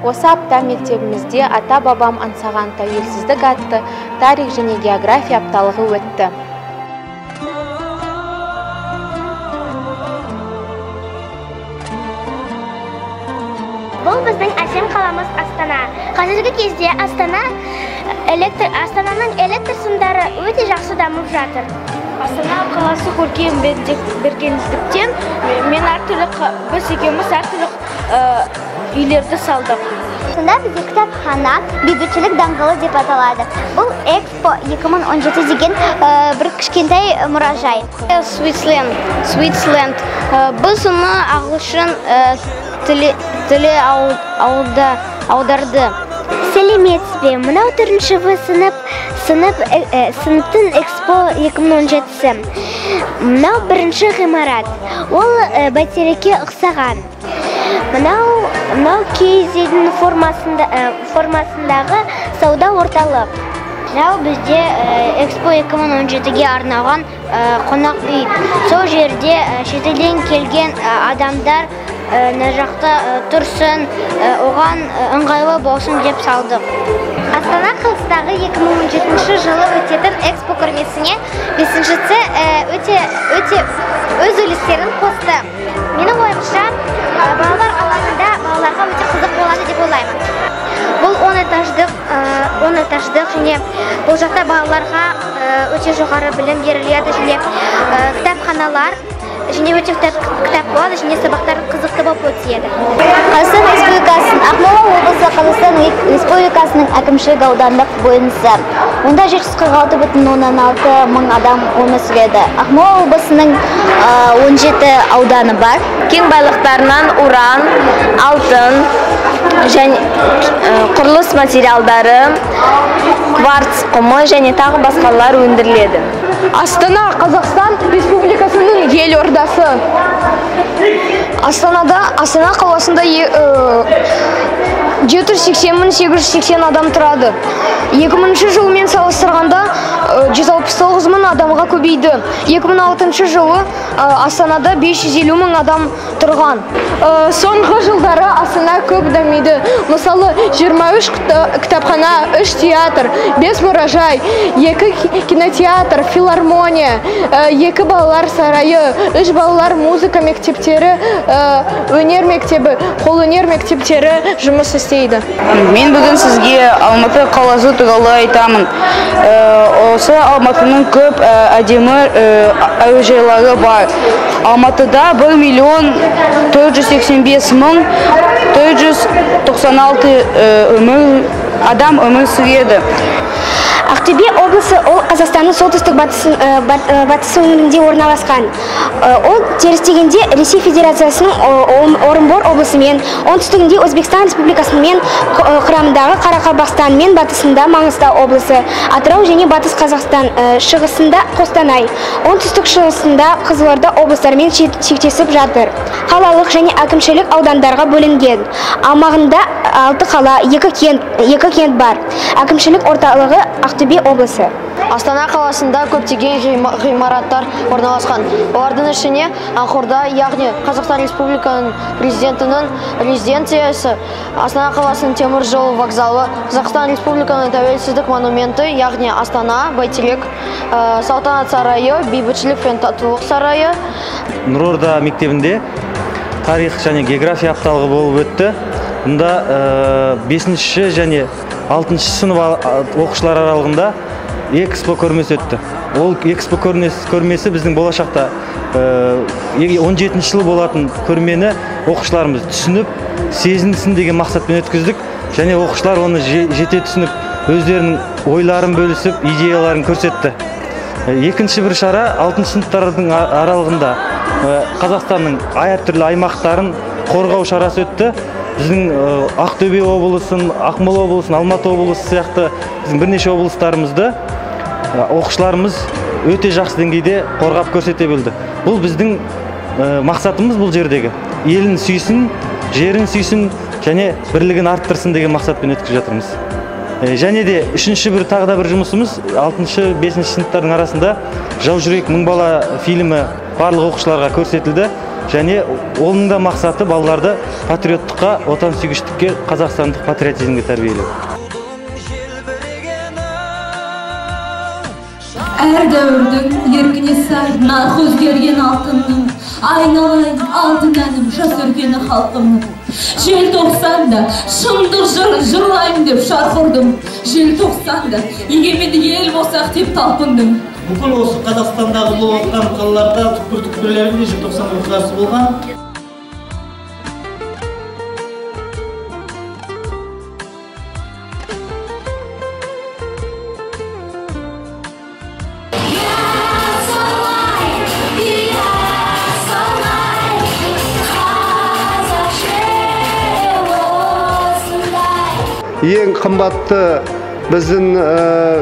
Осы апта мектебімізде ата-бабам аңсаған тәуелсіздік атты тарих және география апталығы өтті. Бұл біздің әсем қаламыз Астана. Қазіргі кезде Астананың электр сымдары өте жақсы дамып жатыр. Астана қаласы көркем бергендіктен біз екеуміз әртүрлі үйлерді салдық. Сонда бізде кітапхана бейбітшілік даңғылы деп аталады. Бұл Экспо 2017 деген бір кішкентай мұражай. Свитсленд. Біз оны ағылшын тілі аударды. Сәлеметсіз бе? Мынау 4-ші В сыныптың Экспо 2017-сі. Мынау бірінші ғимарат. Ол бәйтерекке ұқсаған. Мынау киіз үйдің формасындағы сауда орталық. Мынау бізде Экспо 2017-ге арналған қонақ үй. Сол жерде шетелден келген адамдар мына жақта тұрсын, оған ыңғайлы болсын деп салдық. Астана қаласындағы 2017 жылы өтетін Экспо көрмесіне 5-ші өте өз үлестерін қосты. Менің ойымша, балалар алаңында балаларға өте қызық болады деп ойлаймын. Бұл 10 этаждық және бұл жақта балаларға өте жоғары білім беріледі және кітапханалар және өте кітап болады және сабақтар қызықты болып өтеді. Қазақстан Республикасының Ақмола облысы Қазақстан Республикасының әкімшілік аудандық бөлінісі. Онда 746,6 мың адам өмір сүреді. Ақмола облысының 17 ауданы бар. Кен байлықтарынан уран, алтын және құрылыс материалдары, кварц құмы және тағы басқалар өндіріледі. Астана Қазақстан Республикасының елордасы. Астана қаласында 780 880 адам тұрады. 2000 жылмен салыстырғанда 169 мың адамға көбейді. 2006 жылы Астанада 550 мың адам тұрған. Соңғы жылдары Астана көп дамиды. Мысалы, 23 кітапхана, 3 театр, 5 мұражай, 2 кинотеатр, филармония, 2 балалар сарайы, 3 балалар музыка мектептері, өнер мектебі, қолөнер мектептері жұмыс істейді. Мен бүгін сізге Алматы қаласы туралы айтамын. Осы Алматының көп әдемі әуежайлары бар. Алматыда 1 485 496 адам өмір сүреді. Ақтөбе облысы ол Қазақстанның солтүстік батысы өңірінде орналасқан. Ол терістігінде Ресей Федерациясының Орынбор облысымен, оңтүстігінде Өзбекстан Республикасымен, құрамындағы Қарақалпақстан мен батысында Маңғыстау облысы, Атырау және Батыс Қазақстан, шығысында Қостанай, оңтүстік шығысында Қызылорда облыстарымен шектесіп жатыр. Қалалық және әкімшілік аудандарға бөлінген. Аумағында 6 қала, 2 кент бар. Әкімшілік орталығы Ақтөбе облысы. Астана қаласында көптеген ғимараттар орналасқан. Олардың ішіне Ақорда, яғни Қазақстан Республикасының президентінің резиденциясы, Астана қаласының темір жол вокзалы, Қазақстан Республикасының тәуелсіздік монументі, яғни Астана, Бәйтерек, Салтанат сарайы, Бейбітшілік пен татулық сарайы. Нұрорда мектебінде тарих және география апталығы болып өтті. Мұнда 5-ші және 6-шы сынып оқушылар аралығында Экспо көрмесі өтті. Ол Экспо көрмесі біздің болашақта 17 жылы болатын көрмені оқушыларымыз түсініп, сезінсін деген мақсатпен өткіздік. Және оқушылар оны жете түсініп, өздерінің ойларын бөлісіп, идеяларын көрсетті. Екінші бір шара 6-шы сыныптардың аралығында Қазақстанның әртүрлі аймақтарын қорғау шарасы өтті. Біздің Ақтөбе облысын, Ақмола облысын, Алматы облысы сияқты біздің бірнеше облыстарымызды оқушыларымыз өте жақсы деңгейде қорғап көрсете білді. Бұл біздің мақсатымыз бұл жердегі. Елін сүйсін, жерін сүйсін және бірлігін арттырсын деген мақсатпен өткізіп жатырмыз. Және де үшінші бір тағы да бір жұмысымыз 6-шы, 5-ші сыныптардың арасында Жау жүрек мың бала фильмі барлық оқушыларға көрсетілді. Және оның да мақсаты балаларды патриоттыққа, отансүйгіштікке, қазақстандық патриотизмге тәрбиелеу. Әр дәуірдің еркіне сай нарқы өзгерген алтынның, айналайын алтын әнім жас өркені халқымның. Желтоқсанда шындық жырын жырлайын деп шарқ ұрдым. Желтоқсанда егеменді ел болсақ деп талпындым. Бүкіл осы Қазақстандағы болып жатқан қалаларда түкпір-түкпірлерінде желтоқсан оқиғасы болған. Ең қымбатты біздің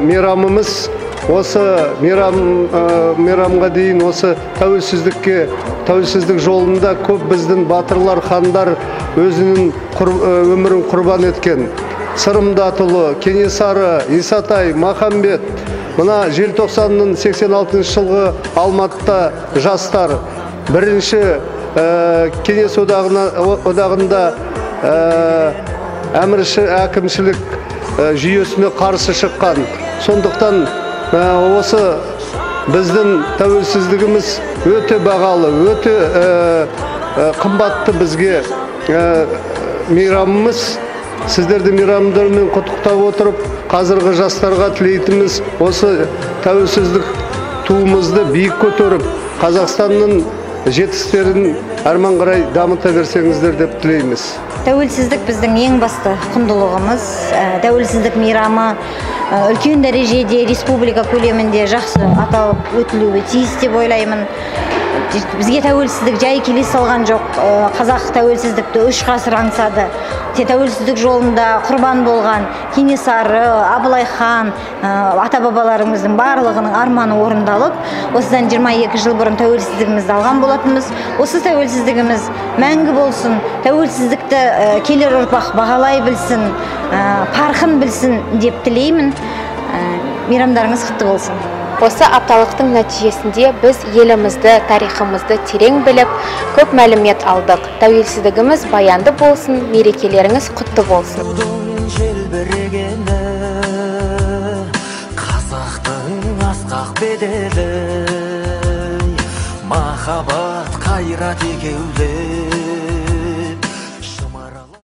мейрамымыз, осы мейрамға дейін осы тәуелсіздік жолында көп біздің батырлар, хандар өзінің өмірін құрбан еткен. Сырым Датұлы, Кенесары, Исатай, Махамбет, мына желтоқсанның 86 жылғы Алматыда жастар бірінші Кеңес одағында әмірші әкімшілік жүйесіне қарсы шыққан. Сондықтан осы біздің тәуелсіздігіміз өте бағалы, өте қымбатты бізге мейрамымыз. Сіздерді мейрамдармен құттықтап отырып, қазіргі жастарға тілейтініміз осы тәуелсіздік туымызды биік көтеріп, Қазақстанның жетістіктерін әрмен қарай дамыта берсеңіздер деп тілейміз. Тәуелсіздік біздің ең басты құндылығымыз. Тәуелсіздік мейрамы үлкен дәрежеде республика көлемінде жақсы аталып өтілуі тиіс деп ойлаймын. Бізге тәуелсіздік жай келе салған жоқ. Қазақ тәуелсіздікті 3 ғасыр аңсады. Тәуелсіздік жолында құрбан болған Кенесары, Абылай хан, ата-бабаларымыздың барлығының арманы орындалып, осыдан 22 жыл бұрын тәуелсіздігімізді алған болатынбыз. Осы тәуелсіздігіміз мәңгі болсын, тәуелсіздікті келер ұрпақ бағалай білсін, парқын білсін деп тілеймін. Мейрамдарыңыз құтты болсын. Осы апталықтың нәтижесінде біз елімізді, тарихымызды терең біліп, көп мәлімет алдық. Тәуелсіздігіміз баянды болсын, мерекелеріңіз құтты болсын. Қазақтың асқақ беделі, махаббат қайрат екеулі.